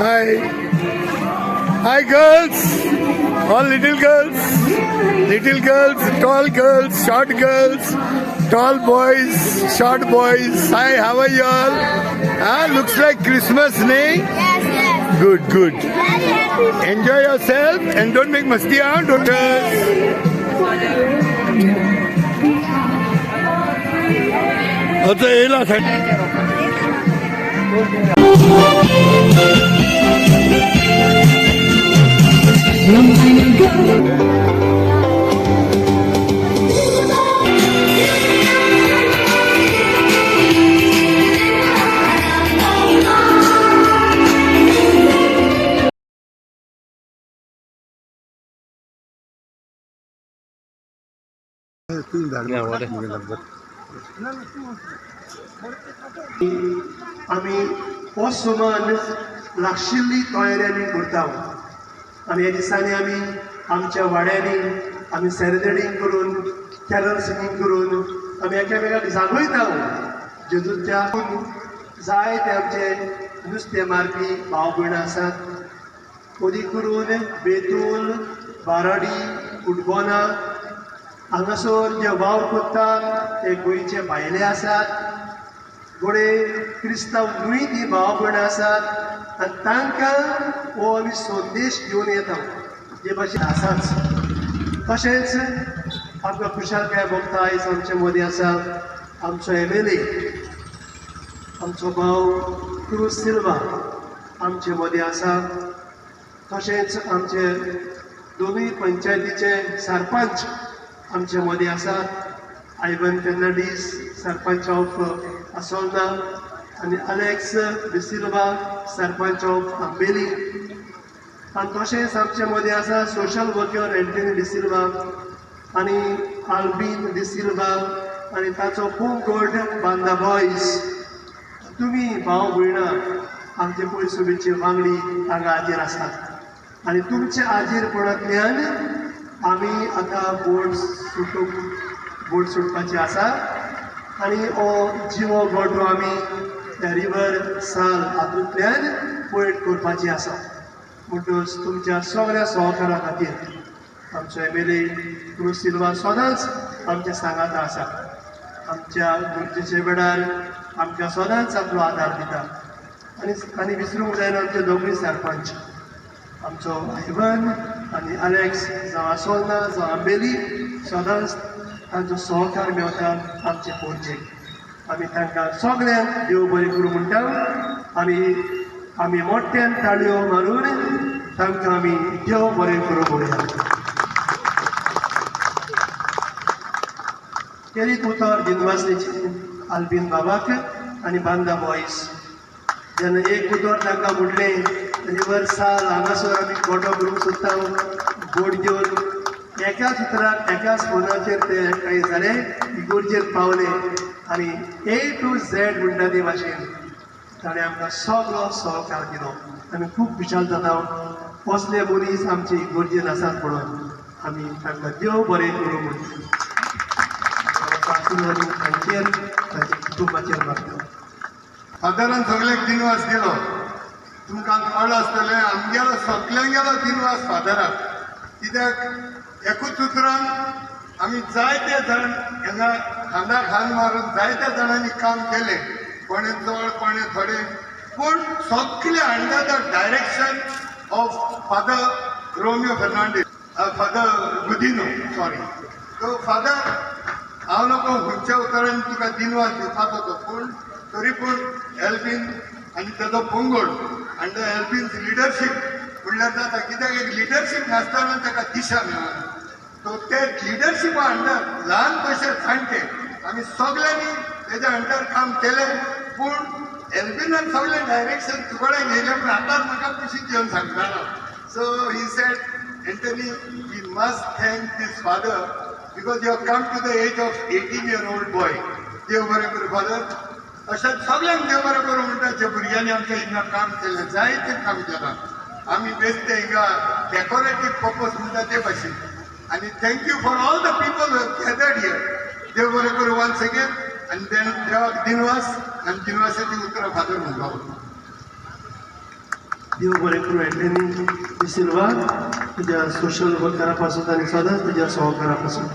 Hi. Hi girls. All little girls. Little girls, tall girls, short girls, tall boys, short boys. Hi, how are you all? Ah, looks like Christmas, ne? Yes, yes. Good, good. Very happy. Enjoy yourself and don't make masti, huh? Don't us. आता येईल Long time ago. आमी हो सुमन लागशिल्ली तयारी आमी करता आनी ह्या दिसांनी आमी आमच्या वाड्यांनी आमी सेरेनेडींग करून, कॅरल सिंगींग करून आमी एकामेकाक जागयता. जेजूच्या जायते आमचे नुस्तें मारपी भाव भयणां आसात, अदीक करून बेतूल, बाराडी, कुटबोना हांगासर जे वावर करतात ते गोंयचे भायले आसात. गोडे क्रिस्तांव न्हय ती भाव भयणां आसात आनी तांकां हो आमी संदेश घेवन येता जे भाशेन आसाच. तशेंच आमकां खुशालकाय भोगता, आयज आमचे मदीं आसा आमचो एमएलए, आमचो भाव क्रूज सिल्वा आमचे मदीं आसा. तशेंच आमचे दोनूय पंचायतीचे सरपंच आमचे मदीं आसात, आयवन फेर्नांडीस, सरपंच ऑफ असोल्दा, आनी अलेक्स डिसिल्वा, सरपंच ऑफ आंबेली. आनी तशेंच आमचे मदीं आसा सोशल वर्कर एंटनी डिसिल्वा आनी आल्बीन डिसिल्वा आनी ताचो पंगड बांदा बॉयज. तुमी भाव भयणां आमचे पयसुबेचे वांगडी हांगा हाजीर आसात आनी तुमच्या हाजीरपणांतल्यान आमी आतां बोट सुटपाची आसा आनी हो जिवो गोटो आमी रिवर साल हातूंतल्यान पयट करपाची आसा. म्हणटकच तुमच्या सगळ्या सहकारा खातीर आमचो एमएलए क्रूज सिल्वा सदांच आमच्या सांगाता आसा. आमच्या गरजेच्या वेळार आमकां सदांच आपलो आदार दिता. आनी आनी विसरूंक जायना आमचे दोगूय सरपंच, आमचो आयवन आनी अलेक्स, जावं आसोल्ना जावं आंबेली, सदांच तांचो सहकार मेवता आमचे पोरचेक. आमी तांकां सगळ्यांक देव बरें करूं म्हणटा आनी आमी मोठ्यान ताळयो मारून तांकां आमी देव बरें करूं म्हणया. केरीत उतर दिनवासनेचें आल्बीन बाबाक आनी बांदा बॉयस. जेन्ना एक उतर तांकां म्हणलें, रिवर साल हांगासर आमी गोटो करूंक सोदता बोट घेवन, एकाच उतराक एकाच फोनाचेर ते कांय जालें, इगोर्जेर पावले आनी ए टू झॅड म्हणटा ते भाशेन ताणें आमकां सगलो सहकार दिलो. आमी खूब खुशाल जाता असले मनीस आमचे इगोर्जेर आसात म्हणून. आमी तांकां देव बरें करूं म्हणटा, आशिर्वाद तांचेर, तांच्या कुटुंबाचेर मागता. फादरान सगळ्याक दिनवास दिलो. तुमकां कळ्ळां आसतलें आमगेलो सगल्यांगेलो दिनवास फादराक, कित्याक एकूच उतरान आमी जायते जाण हांगा खांदा खांद मारून जायत्या जाणांनी काम केलें, कोणें चड कोणें थोडें, पूण सगळे under the direction of Father Romeo Fernandes, Father Godinho, sorry. So Father, हांव नको खंयच्या उतरान तुका दिनवास दिवपाचो तो, पूण तरी पूण एल्बीन आनी तेजो पंगड अंडर एल्बीन्स लिडरशीप म्हणल्यार जाता, कित्याक एक लिडरशीप नासतना ताका दिशा मेळना. सो ते लिडरशिपा अंडर ल्हान कशे जाणटे आमी सगळ्यांनी तेज्या अंडर काम केलें, पूण एल्बिनान सगळें डायरेक्शन तुगडे घेयलें, पूण आतांच म्हाका कुशीक येवन सांगतालो. So he said, "Anthony, we must thank this father because you have come to the age of 18-year-old boy." देव बरें करूं फादर. अशें सगळ्यांक देव बरें करूं म्हणटा जे भुरग्यांनी आमच्या हिंगा काम केलें, जायतें काम केलां. आमी बेश्टे हिंगा डेकोरेटीव पर्पज म्हणटा ते भाशेन. आनी thank you for all the people gathered here. देव बरें करूं वन्स अगेन. आनी देवाक दिनवास आनी दिनवासाची उतरां फादर म्हणपाक. देव बरें करूं एटलेनी डिसिल्वा, तुज्या सोशल वर्करा पासून आनी सदांच तुज्या सहकारा पासून.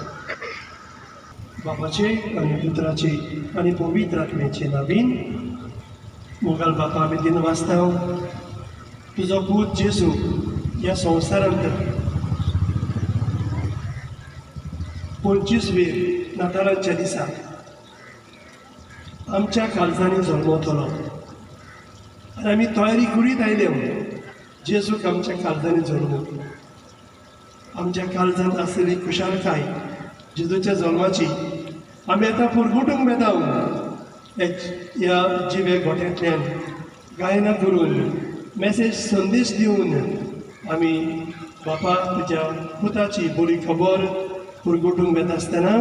बापाचे आनी पुत्राचे आनी पवित्र आत्म्याचे नावीन. मोगाल बापा, आमी दिन वाचता तुजो पूत जेजू ह्या संवसारांत 25 वेर नातालांच्या दिसा आमच्या काळजांनी जल्मतलो आनी आमी तयारी करीत आयले जेजूक आमच्या काळजांनी जल्मूंक. आमच्या काळजांत आसलेली खुशालकाय जेजूच्या जल्माची आमी आतां पुरगुटूंक वेता ह्या जिवे गोठ्यांतल्यान गायनां करून, मॅसेज संदेश दिवन आमी बापा तुज्या पुताची बरी खबर पुरगुटूंक वेता आसतना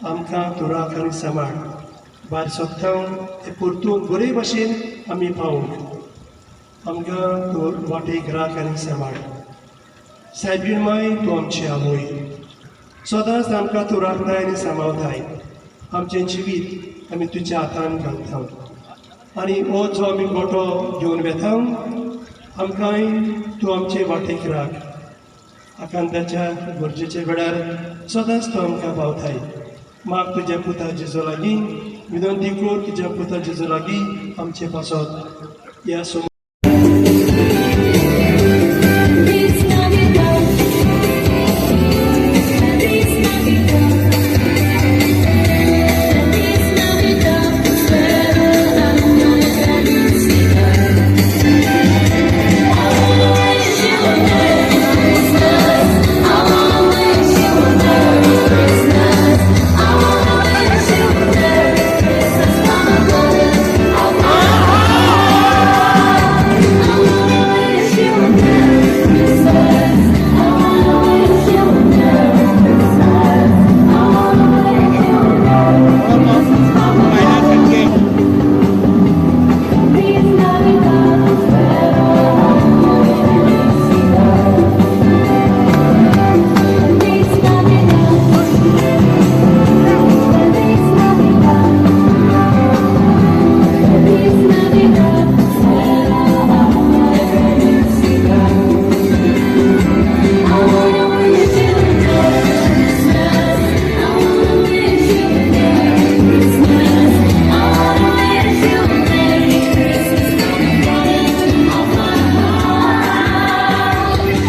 आमकां तूं राख आनी सांबाळ. भायर सोदता ते परतून बरे भाशेन आमी पावूंक आमकां तूं वाटेक राख आनी सांबाळ. सायबीण माय, तूं आमची आवय, सदांच आमकां तूं राखताय आनी सांबाळताय. आमचें जिवीत आमी तुज्या हातान घालता आनी हो जो आमी गोटो घेवन वेता आमकांय तूं आमचे वाटेक राख. आकांताच्या गरजेच्या वेळार सदांच तूं आमकां पावताय. माग तुज्या पुता जेजू लागीं विनंती कर, तुज्या पुता जेजू लागीं आमचे पासत ह्या समज. Feliz Navidad. Feliz Navidad. Feliz Navidad. Prospero año de felicidad. I wanna wish you a Merry Christmas. I wanna wish you a Merry Christmas. I wanna wish you a Merry Christmas from the bottom of my heart. I wanna wish you a Merry Christmas. I wanna wish you a Merry Christmas. I wanna wish you a Merry Christmas from the bottom. Feliz Navidad, prospero año y felicidad. Feliz Navidad. Feliz Navidad. Feliz Navidad, prospero año y felicidad. I wanna wish you a Merry Christmas. I wanna wish you a Merry Christmas. I wanna wish you a Merry Christmas from the bottom of my heart.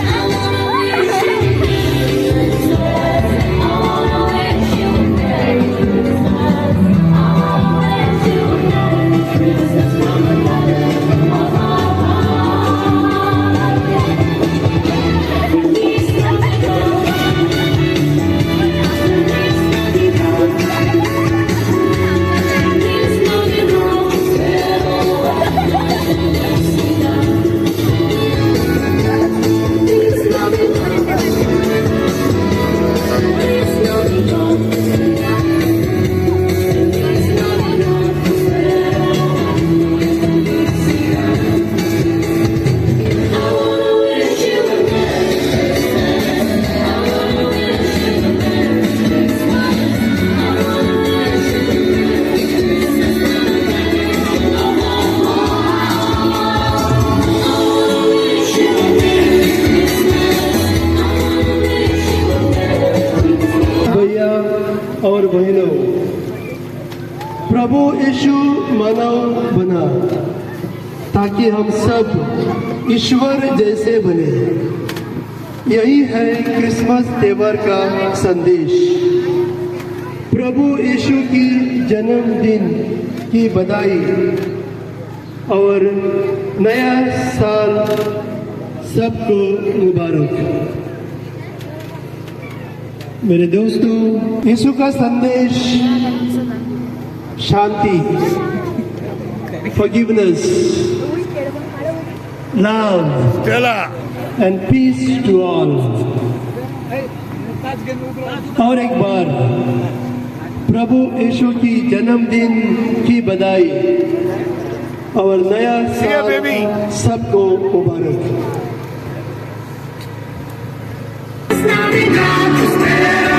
I wanna wish you a Merry Christmas. I wanna wish you a Merry Christmas. I wanna wish you a Merry Christmas from the bottom of my heart. Feliz Navidad. Feliz Navidad. Feliz Navidad. Prospero año y felicidad. Feliz Navidad. Feliz Navidad. Feliz Navidad. Prospero año y felicidad. I wanna wish you a Merry Christmas. I wanna wish you a Merry Christmas. I wanna wish you a Merry Christmas from the bottom of my heart. I wanna wish you a Merry Christmas. I wanna wish you a Merry Christmas. भैया और बहनों, प्रभु यीशु मानव बना ताकि हम सब ईश्वर जैसे बने. यही है Christmas त्योहार का संदेश. प्रभु यीशु की जन्मदिन की बधाई और नया साल सबको मुबारक. मेरे दोस्तों, यीशु का संदेश शांति, forgiveness, love and peace to all. और एक बार प्रभु यीशु की जन्मदिन की बधाई और नया साल सबको मुबारक. Navidad.